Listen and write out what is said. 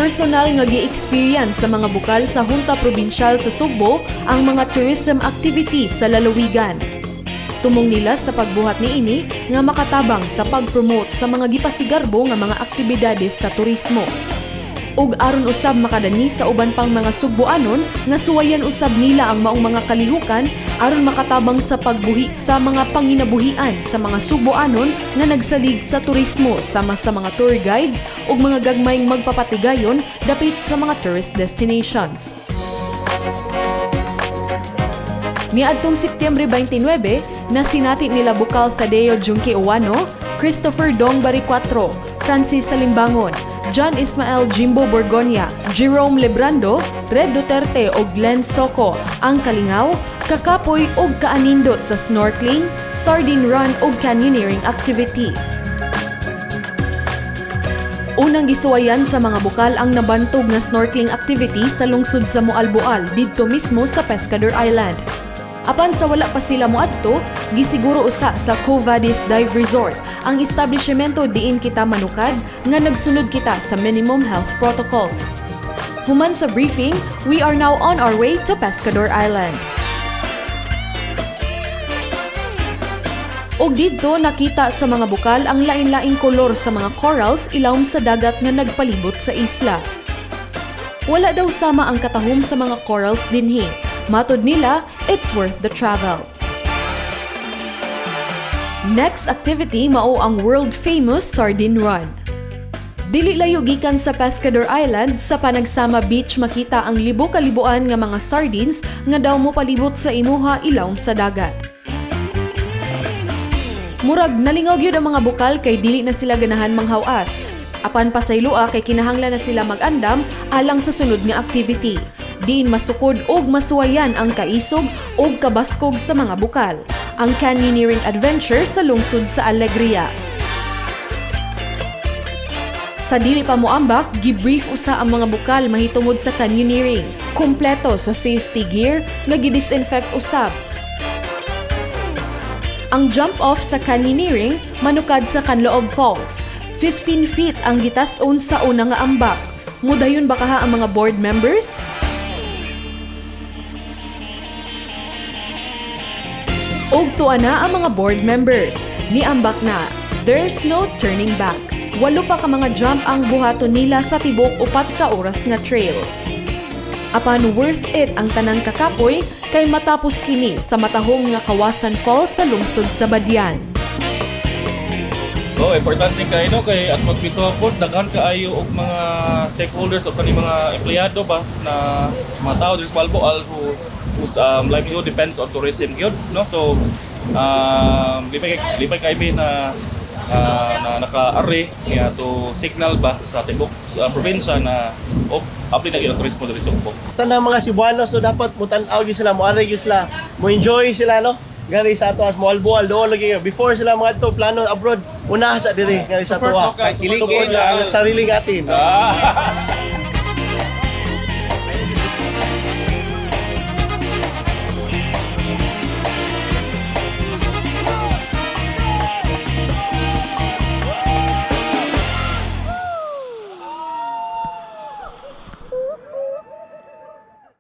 Personal nga gi-experience sa mga bukal sa Junta Probinsyal sa Sugbo ang mga tourism activities sa lalawigan. Tumong nila sa pagbuhat niini nga makatabang sa pag-promote sa mga gipasigarbo nga mga aktibidades sa turismo. Ug aron usab makadani sa uban pang mga Sugboanon nga suwayan usab nila ang maong mga kalihukan aron makatabang sa pagbuhi sa mga panginabuhian sa mga Sugboanon nga nagsalig sa turismo sama sa mga tour guides ug mga gagmayng magpapatigayon dapit sa mga tourist destinations. Niadtong Setyembre 29, nasinati nila Bukal Tadeo Junki Uwano, Christopher Dong Baricuatro, Francis Salimbangon, John Ismael Jimbo Borgonia, Jerome Lebrando, Red Duterte o Glenn Soco ang kalingaw, kakapoy ug kaanindot sa snorkeling, sardine run ug canyoneering activity. Unang gisuwayan sa mga bukal ang nabantog nga snorkeling activity sa lungsod sa Moalboal didto mismo sa Pescador Island. Apan sa wala pa sila moadto, gisiguro usa sa Covadis Dive Resort ang establishmento diin kita manukad nga nagsunod kita sa minimum health protocols. Human sa briefing, we are now on our way to Pescador Island. Og didto nakita sa mga bukal ang lain-laing kolor sa mga corals ilawom sa dagat nga nagpalibot sa isla. Wala daw sama ang katahom sa mga corals dinhi. Matod nila, it's worth the travel. Next activity mao ang world famous sardine run. Dili layo gikan sa Pescador Island sa Panagsama Beach makita ang libo-kalibuan nga mga sardines nga daw mo palibot sa imuha ilawom sa dagat. Murag nalingaw gyud ang mga bukal kay dili na sila ganahan manghawas. Apan pasayloa kay kinahanglan na sila mag-andam alang sa sunod nga activity. Diin masukod og masuwayan ang kaisog og kabaskog sa mga bukal. Ang canyoneering adventure sa lungsod sa Alegria. Sa dili pa moambak, gibrief usa ang mga bukal mahitungod sa canyoneering. Kumpleto sa safety gear nga gidisinfect usab. Ang jump off sa canyoneering manukad sa Kanloob Falls. 15 feet ang gitas-on sa una nga ambak. Mudayon ba kaha ang mga board members? Og tuwa na ang mga board members. Niambak na. There's no turning back. Walo pa ka mga jump ang buhaton nila sa tibok 4 ka oras nga trail. Apan worth it ang tanang kakapoy kay matapos kini sa matahong nga Kawasan Falls sa lungsod sa Badian. Oh, importante kay no kay as what we saw po, daghan kaayo og mga stakeholders o kani mga empleyado ba na mga tao diri sa Moalboal whose livelihood depends on tourism gyud, no? So lipay kay mi na na naka-array niya to signal ba sa tibok sa probinsya na oh, apply na gyud ang turismo diri sa Ugbo. Tanang mga Cebuano, so dapat mo tan-aw gyud sila, mo aray gyud sila, mo enjoy sila, no? Gani sa ato as Moalboal dool lagi before sila mga to plano abroad, una sa diri gani sa Support tuwa. local, support Support local. ang sariling atin. Ah.